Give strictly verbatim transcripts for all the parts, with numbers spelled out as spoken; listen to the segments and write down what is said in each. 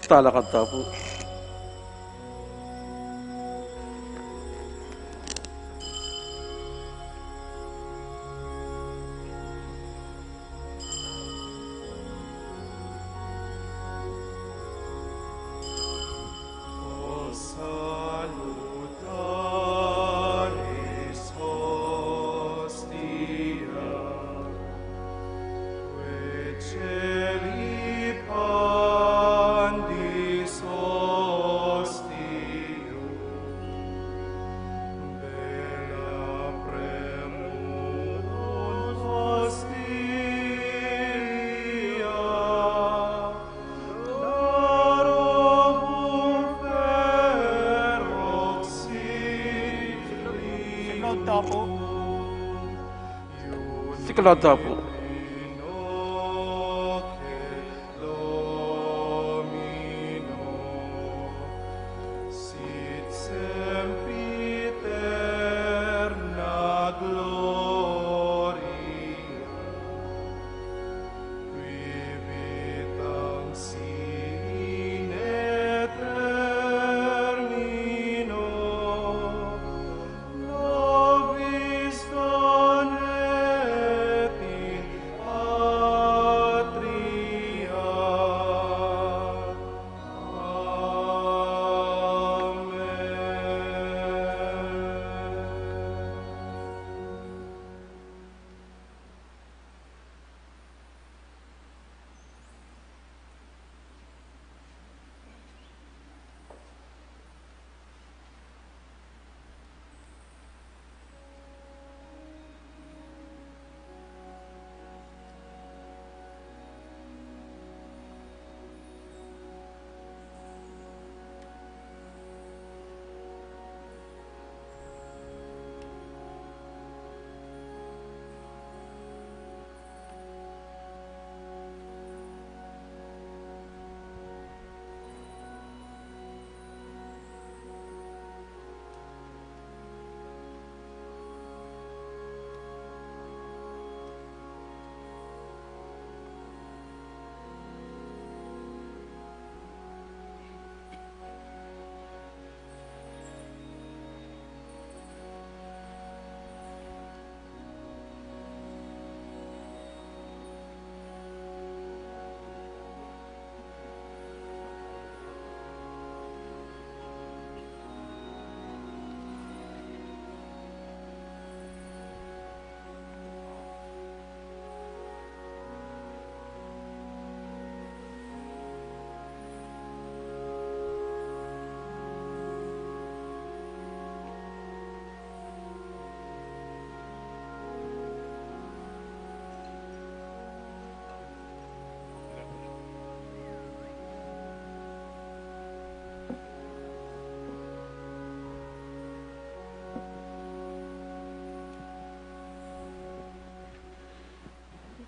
Talakad ta pu. Siklaud ta pu.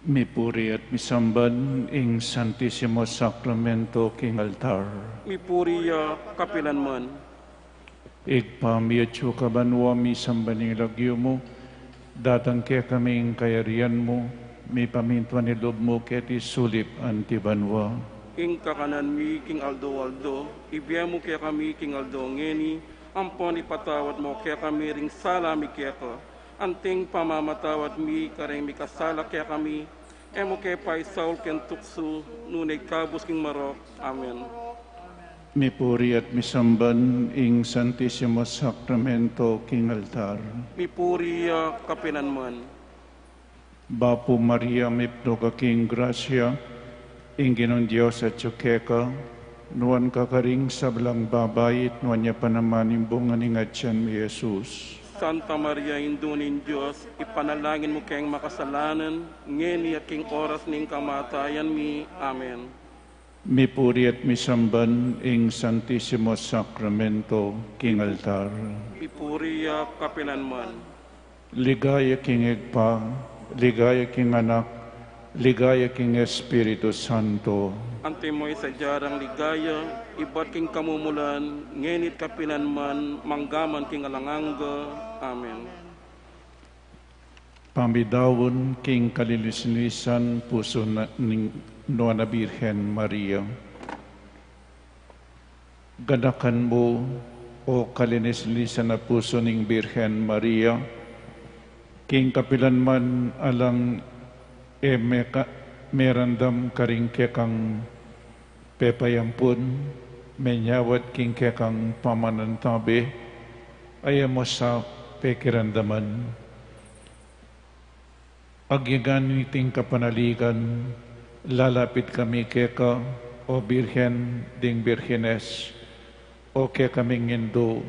Mipuri at misamban ing Santisimo Sakramento king altar. Mipuri ya kapilanman. Ibpa mi, atsu ka banua, misamban ing lagyu mu, datang kekami ing kayarian mu, mipamintuan ing lub mu keti sulip anti banua. Ing kakanan mi king aldo-aldo, ibie mu kekami king aldo ngeni, ampon ipatawad mu kekami ring sala mi keka, anting pamamatawad mi kareng mikasala kekami, e mu ke paisaul king tuksu, nune ikabus king marok. Amen. Mipuri at misamban ing Santisimo Sakramento king altar. Mipuri ya kapilanman. Bapu Maria, mipnu ka king grasya, ing Ginung Dios atyu keka, nuan ka karing sablang babai, at nuan ya pa naman ing bunga ning atian mu, i Jesus. Santa Maria, Indu ning Dios, ipanalangin mu keng makasalanan, ngeni at king oras ning kamatayan mi. Amen. Mipuri at misamban ing Santisimo Sakramento king altar. Mipuri ya kapilanman. Ligaya king Ibpa, ligaya king Anak, ligaya king Espiritu Santo. Antimo ing sadya rang ligaya, ibat king kamumulan, ngeni at kapilanman, manggaman king alang angga. Amen. Pamidaun king kalinis-linisan pusu na, ning Nuan a Birhen Maria. Ganakan mu, o kalinis-linisan a pusu ning Birhen Maria, king kapilan man alang e meka-, merandam karing kekang pepayampun, menyawad king kekang pamanantabe, a e mu sa pekiramdaman. Agyang niting kapanaligan, lalapit kami keka, o Birhen ding Birhenes, o kekaming Indu,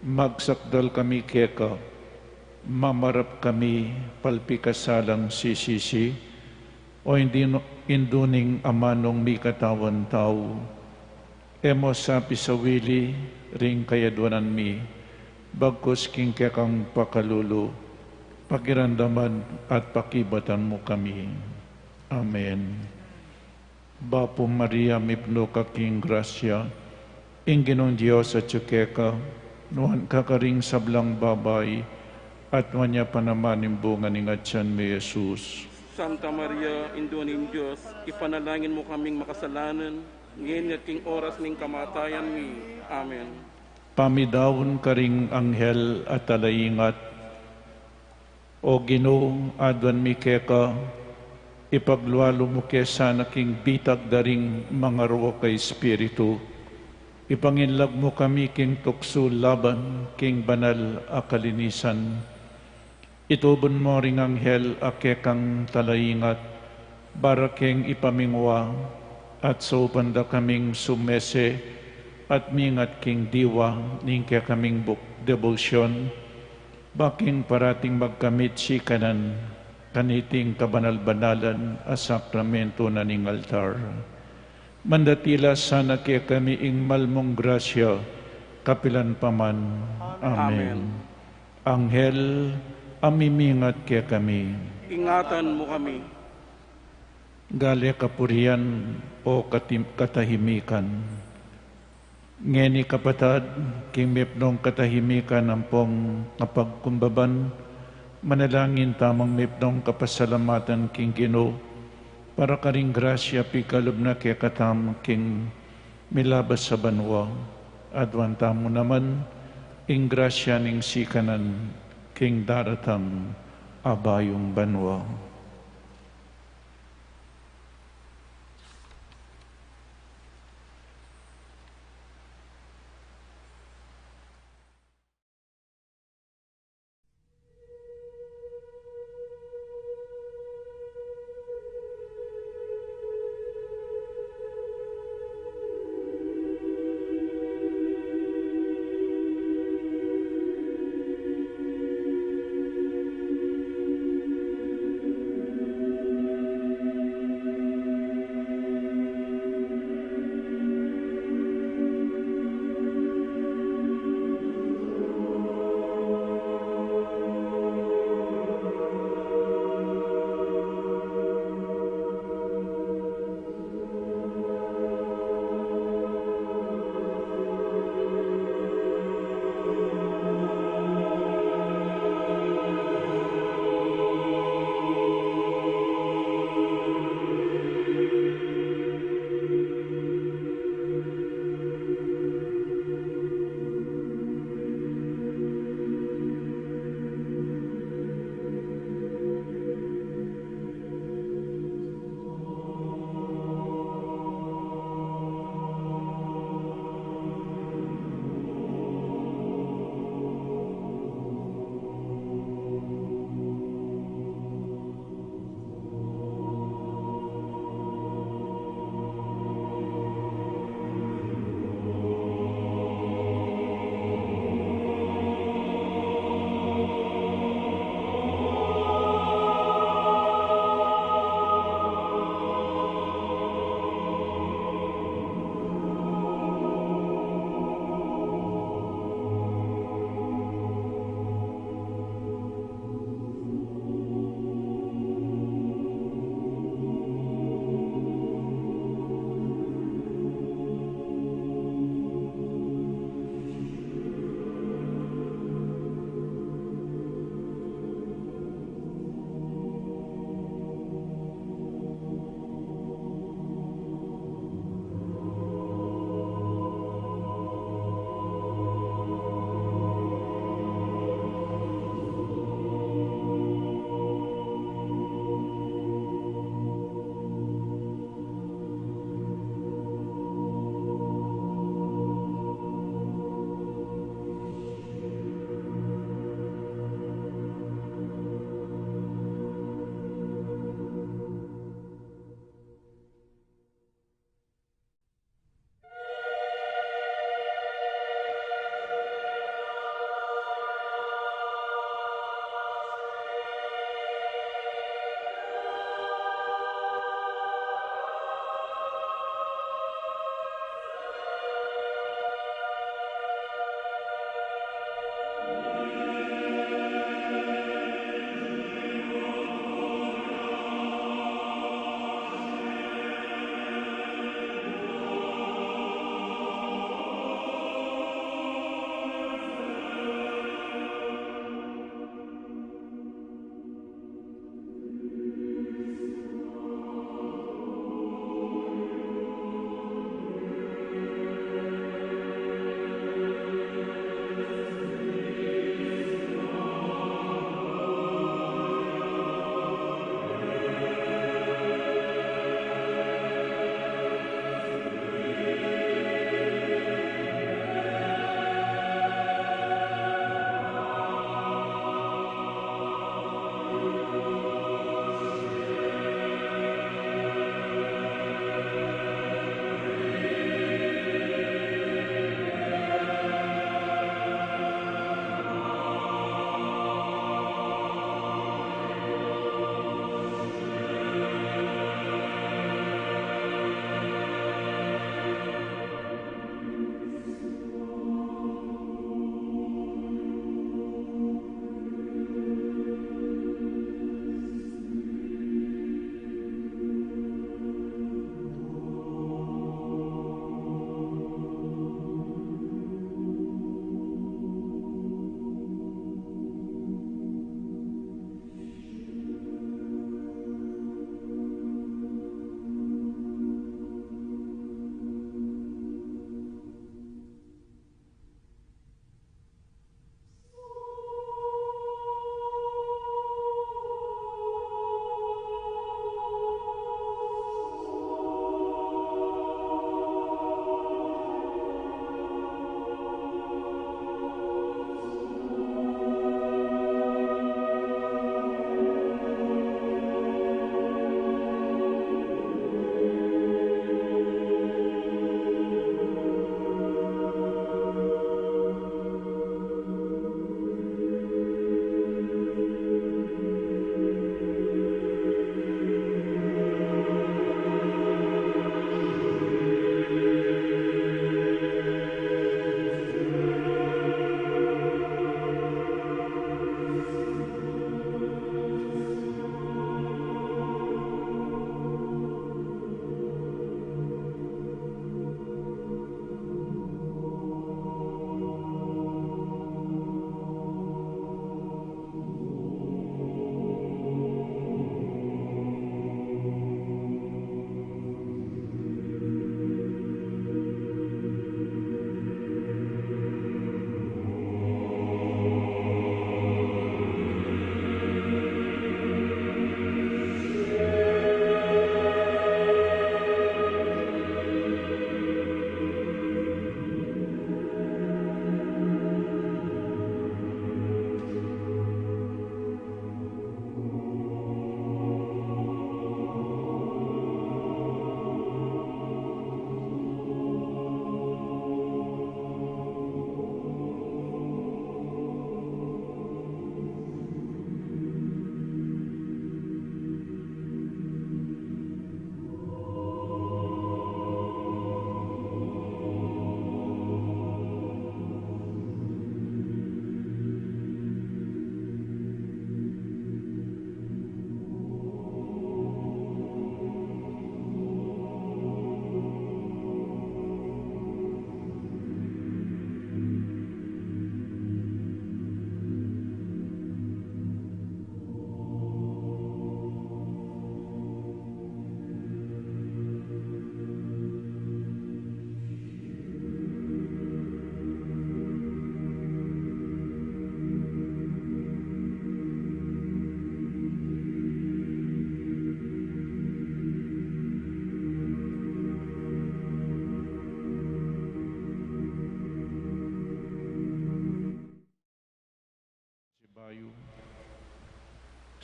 magsakdal kami keka, mamarap kami palpikasalang sisisi, o Indu, Indu ning amanung mikatawan tau. E mu sa pisawili ring kayadwanan mi, bagkus king kekang pakalulu, pakiramdaman at pakibatan mu kami. Amen. Bapu Maria, mipnu ka king grasya, ing Ginung Dios atyu keka, nuan ka karing sablang babai, at nuan ya pa naman ing bunga ning atyan mu, i Jesus. Santa Maria, Indu ning Dios, ipanalangin mu kaming makasalanan, ngeni at king oras ning kamatayan mi. Amen. Pamidaun karing anghel a talaingat. O Ginu, aduan mi keka, ipaglualu mu ke sana king bitag da ring mangaruak a espiritu, ipanginlag mu kami king tuksu laban king banal a kalinisan. Itubud mu ring anghel a kekang talaingat, para keng ipamingwa, at saupan da kaming sumese at mingat king diwa ning kekaming buk-, debosyon, ba king parating magkamit sikanan kaniting kabanal-banalan a sakramento na ning altar. Mandatila sana kekami ing mal mung grasya, kapilan pa man. Amen. Amen. Anghel a mimingat kekami, ingatan mu kami. Gale kapurian, o katim-, katahimikan. Ngeni kapatad, king mipnung katahimikan ampong kapagkumbaban, manalangin tamung mipnung kapasalamatan king Ginu, para karing grasya pikalub na kekatamu king milabas a banua, aduan tamu naman ing grasya ning sikanan king daratang a bayung banua.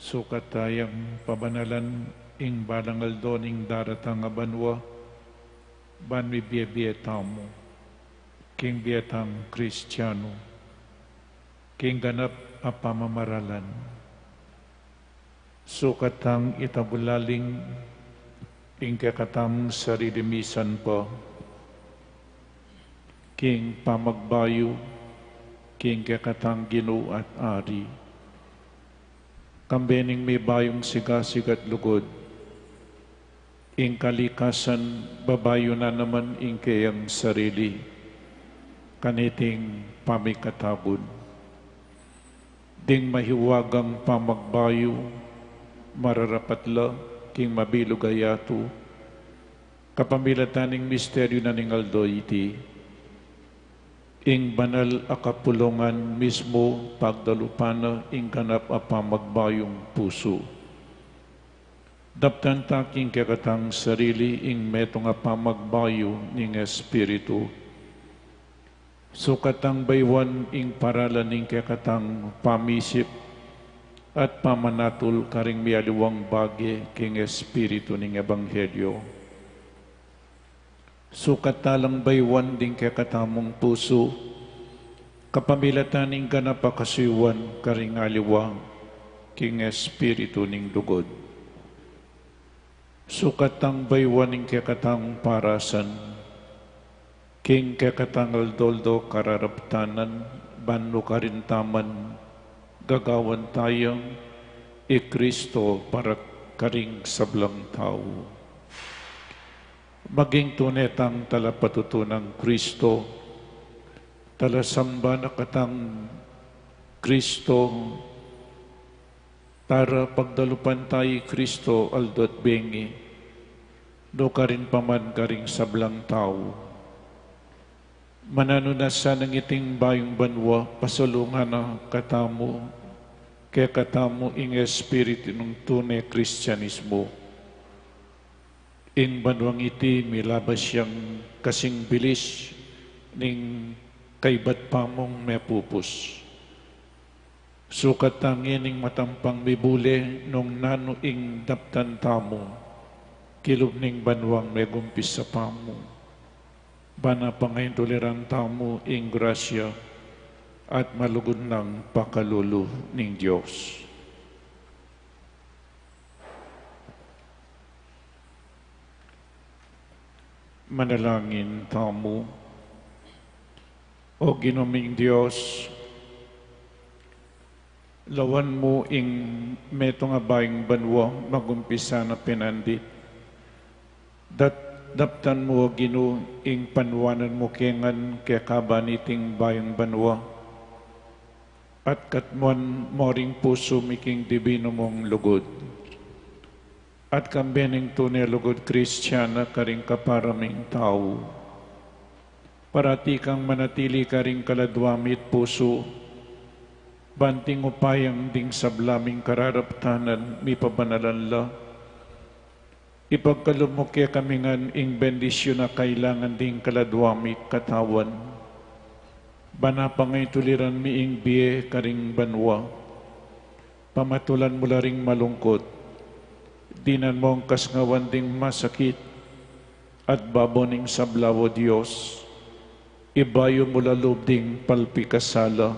Sukat tayang pabanalan ing balang aldo ning daratang a banua, ban mibie-bie tamu king bie tang Kristianu king ganap a pamamaralan. Sukat tang itabulaling ing kekatang sarili misan pa king pamagbayu king kekatang Ginu at Ari. Kambe ning mibayung sigasig at lugud, ing kalikasan babayunan naman ing keyang sarili kaniting pamikatagun. Ding mahiwagang pamagbayu, mararapat la king mabilug a yatu, kapamilatan ning misteryu na ning aldo iti, ing banal a kapulungan mismu pagdalupan na ing ganap a pamagbayung pusu. Daptan ta king kekatang sarili ing metung a pamagbayu ning Espiritu. Sukat tang bayuan ing paralan ning kekatang pamisip at pamanatul karing mialiwang bage king espiritu ning ebanghelyo. Sukat ta lang bayuan ding kekatamung pusu, kapamilatan ning ganap a kasuyuan karing aliwa king espiritu ning lugud. Sukat tang bayuan ing kekatang parasan king kekatang aldo-aldo kararaptanan, ban nukarin ta man gagawan tayang i Kristo para karing sablang tau. Maging tune tang talapatutunang Kristo, talasamba na katang Kristo, para pagdalupan ta i Kristo aldo at bengi, nukarin pa man karing sablang tau. Mananu na sanang iting bayung banua, pasulungan na katamu, kekatamu ing espiritu ning tune Kristianismu. Ing banuang iti milabas yang kasing bilis ning kaybat pamung mepupus. Sukat ta ngening matampang mibule nung nanu ing daptan tamu kilub ning banuang megumpisa pamu. Bana pangaintuliran tamu ing grasya at malugud nang pakalulu ning Dios. Manalangin tamu. O Ginu ming Dios, lawan mu ing metung a bayung banua magumpisa na pinandit. Dat-, daptan mu, O Ginu, ing panuanan mu kengan kekaba niting bayung banua. At katmuan mo ring pusu mi king dibinu mung lugud. At kambe ning tune lugud Kristiana karing kapara ming tau. Parati kang manatili karing kaladua mi't pusu, ban king upayang ding sabla ming kararaptanan mipabanalan la. Ipagkalub mu kekami ngan ing bendisyun a kailangan ding kaladua ming katawan. Bana pangaituliran mi ing bie karing banua. Pamatulan mu la ring malungkut. Dinan mung kasngawan ding masakit at babo ning sabla, O Dios. Ibayu mu la lub ding palpikasala.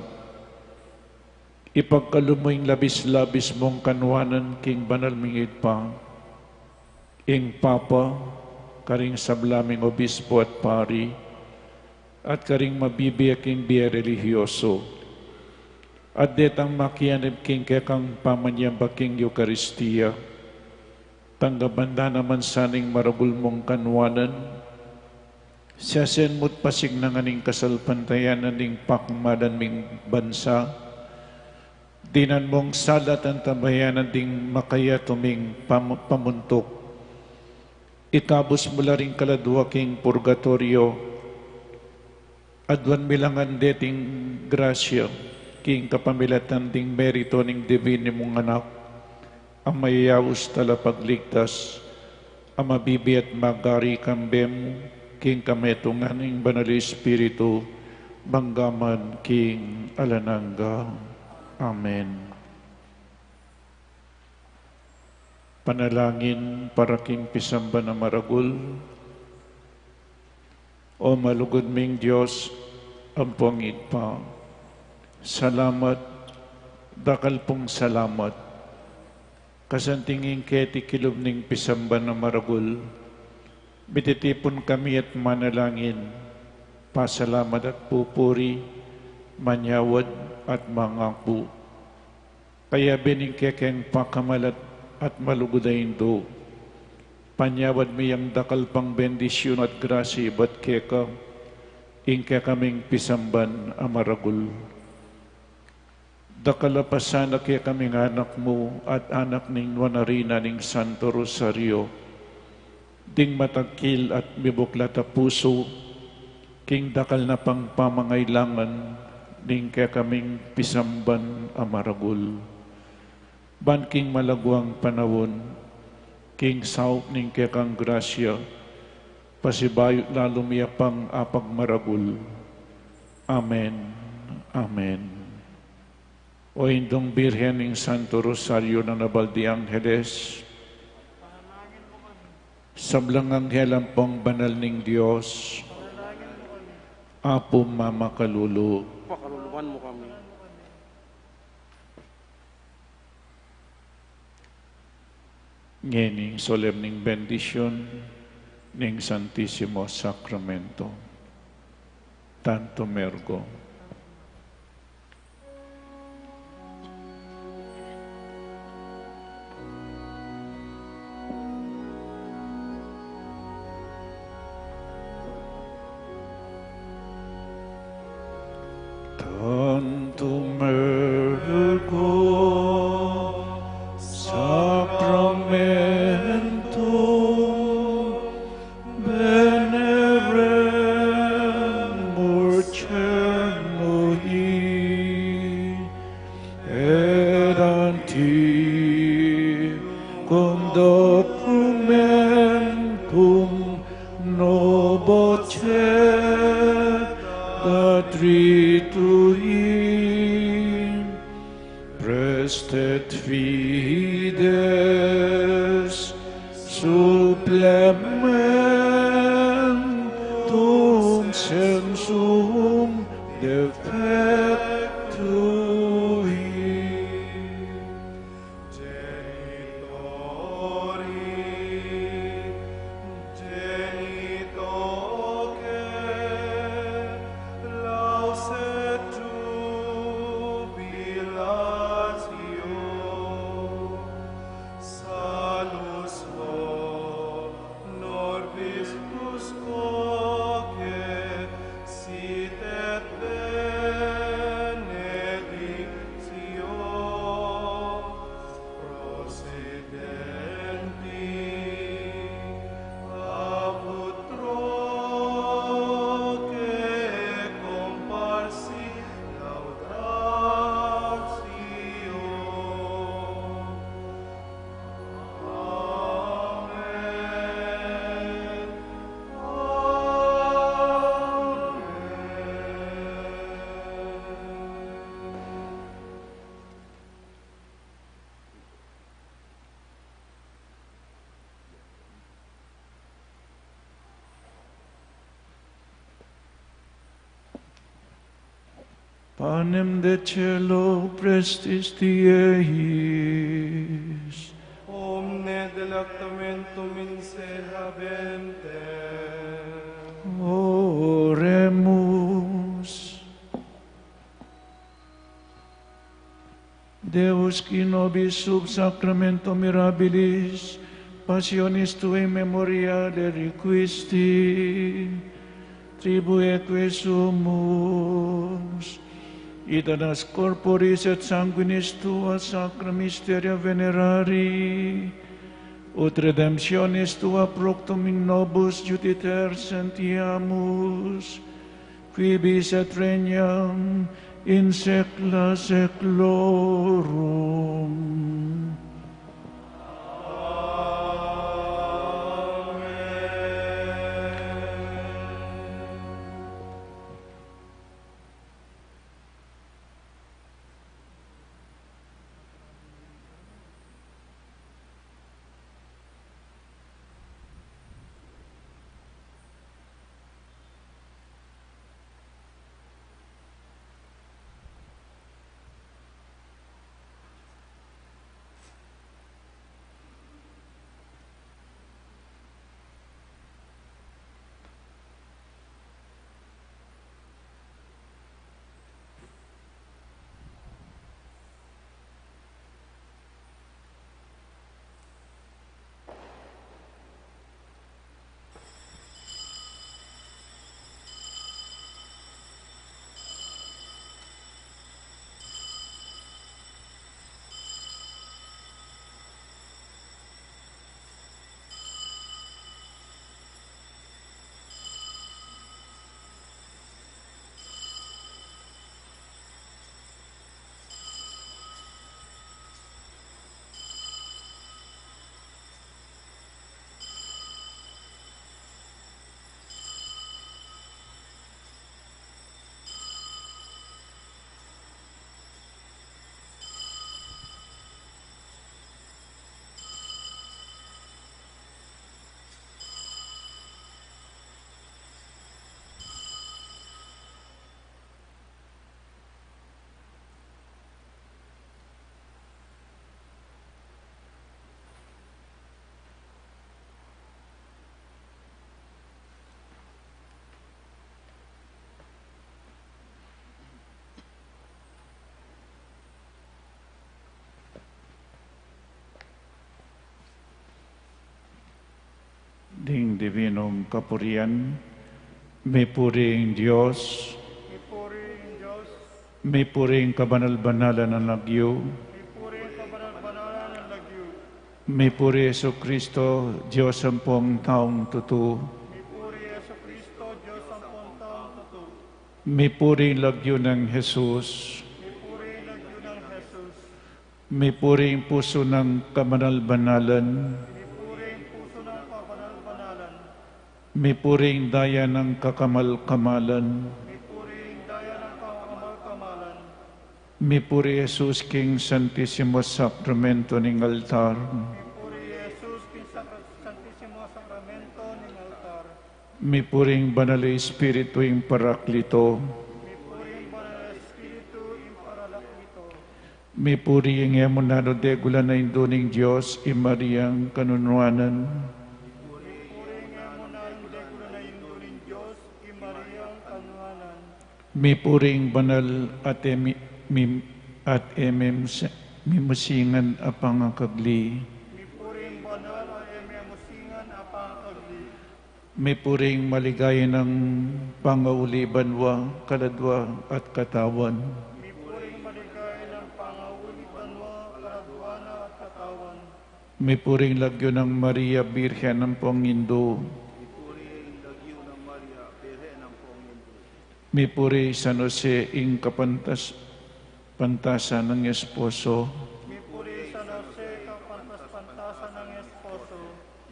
Ipagkalub mu ing labis-labis mung kanuanan king banal ming Ibpa, ing Papa, karing sabla ming obispo at pari, at karing mabibie king bie relihiyoso. At detang makianib king kekang pamanyamba king Eukaristia, tanggapan da naman sana ing maragul mung kanuanan, siasen mu't pasignan ing kasalpantayanan ning pakmadan ming bansa, dinan mung sala at antabayanan ding makayatu ming pam-, pamuntuk. Ikabus mu la ring kaladua king purgatoryo, aduan mi la ngan deting grasya, king kapamilatan ding meritu ning dibinu mung Anak, a mayayaus Talapagligtas, a mabibie at magari kambe mu, king kametungan ning Banal Espiritu, mangga man king alang angga. Amen. Panalangin para king pisamban a maragul. O malugud ming Dios, ampong Ibpa, salamat, dakal pung salamat. Kasanting ing keti kilub ning pisamban a maragul, mititipun kami at manalangin, pasalamat at pupuri, manyawad at mangaku. Kayabe ning kekeng pakamalan at malugud a Indu, panyawad mi yang dakal pang bendisyun at grasya ibat keka, ing kekaming pisamban a maragul. Dakal a pasan a kekaming anak mu at anak ning Nuan a Reyna ning Santo Rosario, ding matagkil at mibuklat a pusu, king dakal na pang pamangailangan ning kekaming pisamban a maragul. Ban king malaguang panaun, king saup ning kekang grasya, pasibayu lalu mi ya pang apagmaragul. Amen. Amen. O Indung Birhen ning Santo Rosario na nabal di Angeles, sablang anghel ampong banal ning Dios, Apu mamakalulu. Pakaluluan mu kami. Ngeni ing solemning bendisyun ning Santisimo Sakramento. Tantum ergo. Tantum ergo sacramentum veneremur cernui, et antiquum documentum nobo cedat ritui, prestet fides supplementum sensuum defectui. Genitori, genitoque, laus et jubilatio, salus honor viscus quoque sit et benedictio pro sedenti, ab utroque comparsi laudatio. Amen. Amen. Panem de caelo prestis die eis. Omne delectamentum in se habentem. Oremus. Deus, qui nobis sub sacramento mirabilis passionis tuae memoriale requisti, tribueque sumus, itenas corporis et sanguinis tuas sacra mysteria venerari, ut redemptionis tuae promptum in nobis judiciter sentiamus, qui vivis et regnat in saecula saeculorum. ding divinong kapurian. Mipuri ing Dios. Mipuri ing Dios. Mipuri ing kabanal-banalan a lagyu. Mipuri ing kabanal-banalan a lagyu. Mipuri Jesucristo, Dios ampong taung tutu. Mipuri Jesucristo, Dios ampong taung tutu. Mipuri ing lagyu nang Jesus. Mipuri ing lagyu nang Jesus. Mipuri ing pusu nang kabanal-banalan. Mipuri ing pusu nang kabanal-banalan. Mipuri ing daya nang kakamal-kamalan. Mipuri ing daya nang kakamal-kamalan. Mipuri Jesus king Santisimo Sakramento ning altar. Mipuri Jesus king Sakra-, Santisimo Sakramento ning altar. Mipuri ing Banal a Espiritu ing Paraklito. Mipuri ing Banal a Espiritu ing Paraklito. Mipuri ing e mu nanu degulan a Indu ning Dios, i Mariang kanunuanan. Mipuri ing e mu nanu degulan a Indu ning Dios, i Mariang kanunuanan. Mipuri ing banal at e mi-, mim-, at e mim-, mimusingan a pangakagli. Mipuri ing banal at e mimusingan a pangakagli. Mipuri ing maligaya nang pangauli banua kaladua at katawan. Mipuri ing maligaya nang pangauli banua kaladua na at katawan. Mipuri ing lagyu nang Maria Birhen ampong Indu. Mipuri ing lagyu nang Maria Birhen ampong Indu. Mipuri i San Jose ing kapantas-, pantasan nang esposo. Mipuri i San Jose ing kapantas-, pantasan nang esposo.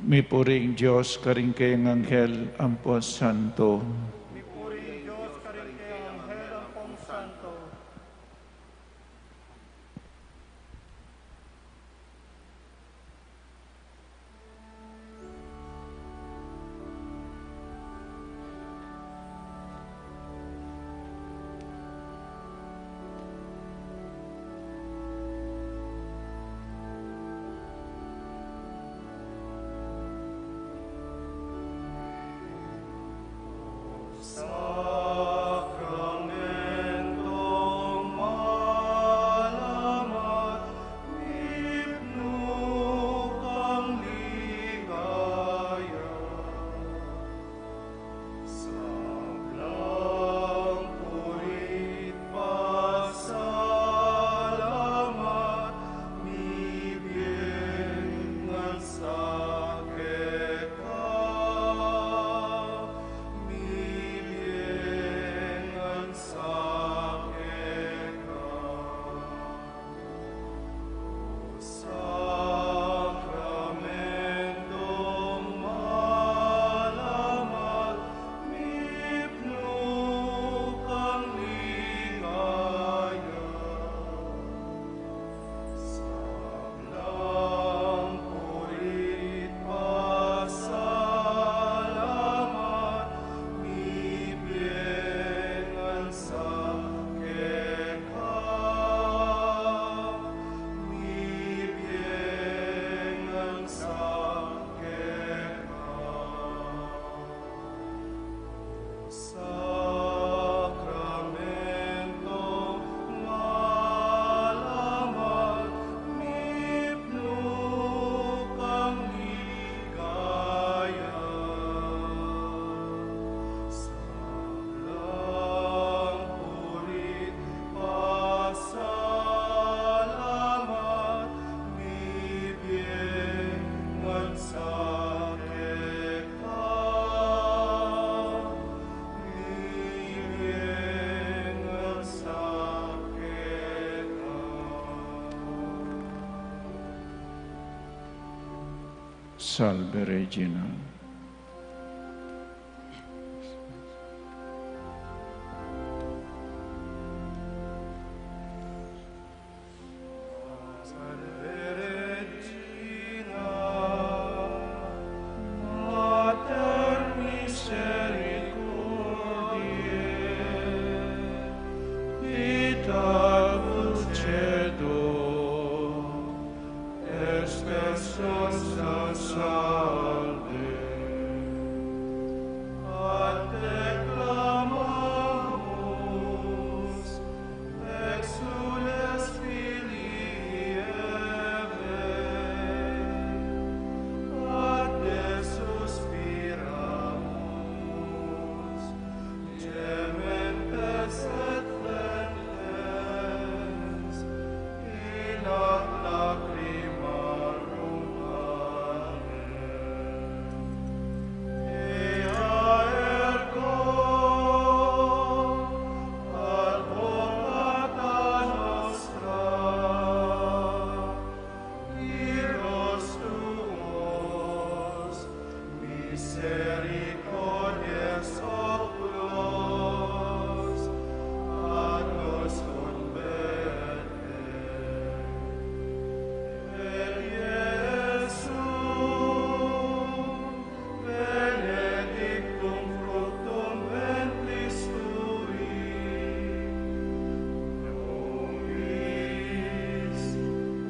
Mipuri ing Dios karing kayang anghel ampong santo. Mipuri ing Dios karing kayang anghel ampong santo. Sakramentong malaman, mipnu kang ligaya. Sablang puri't pasalamat, mibie ngan sa keka. Mibie ngan sa keka. Sakramentong malaman, mipnu kang ligaya. Sablang puri't pasalamat, mibie ngan sa keka. Mibie ngan sa keka. Sakramentong malaman, mipnu kang ligaya. Sablang puri't pasalamat, mibie ngan sa keka. Mibie ngan sa keka. Salve Regina. Salve Regina, Mater misericordiae, vita dulcedo et spes nostra salve. Misericordias oculos a nos converte. Per Iesum benedictum fructum ventris tui, nobis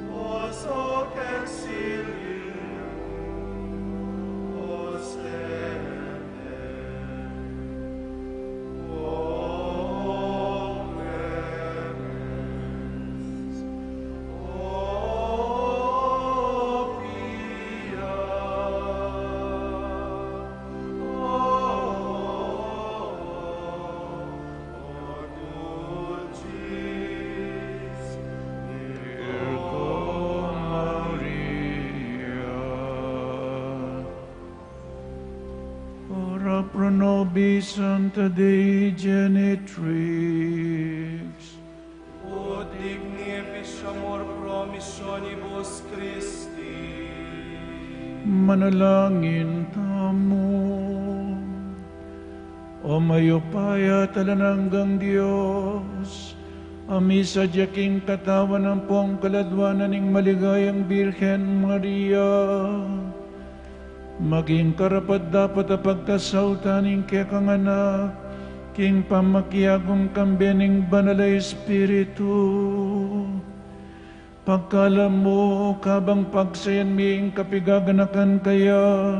quos hoc exilium ostende. O clemens, o pia, o Ora pro nobis sancta Dei genitrix. Ut digni efficiamur pro missionibus Christi. Manalangin tamu. O mayupaya at alang anggang Dios, a misadya king katawan ampong kaladwanan ning maligayang Birhen Maria, maging karapat-dapat a pagkasautan ning kekang Anak, king pamakiagum kambe ning Banal a Espiritu. Pagkalub mu, kabang pagsayan mi ing kapigaganakan kaya,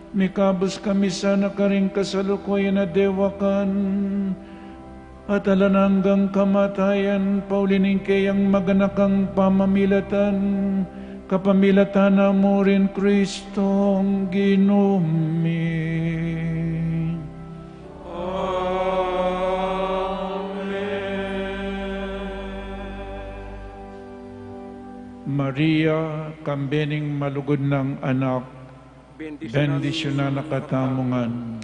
mikabus kami sana karing kasalukuyan a dewakan, at alang anggang kamatayan, pauli ning keyang maganakang pamamilatan, kapamilatan na mu rin Kristong Ginu mi. Amen. Maria, kambe ning malugud nang anak, bendisyunan na katamu ngan.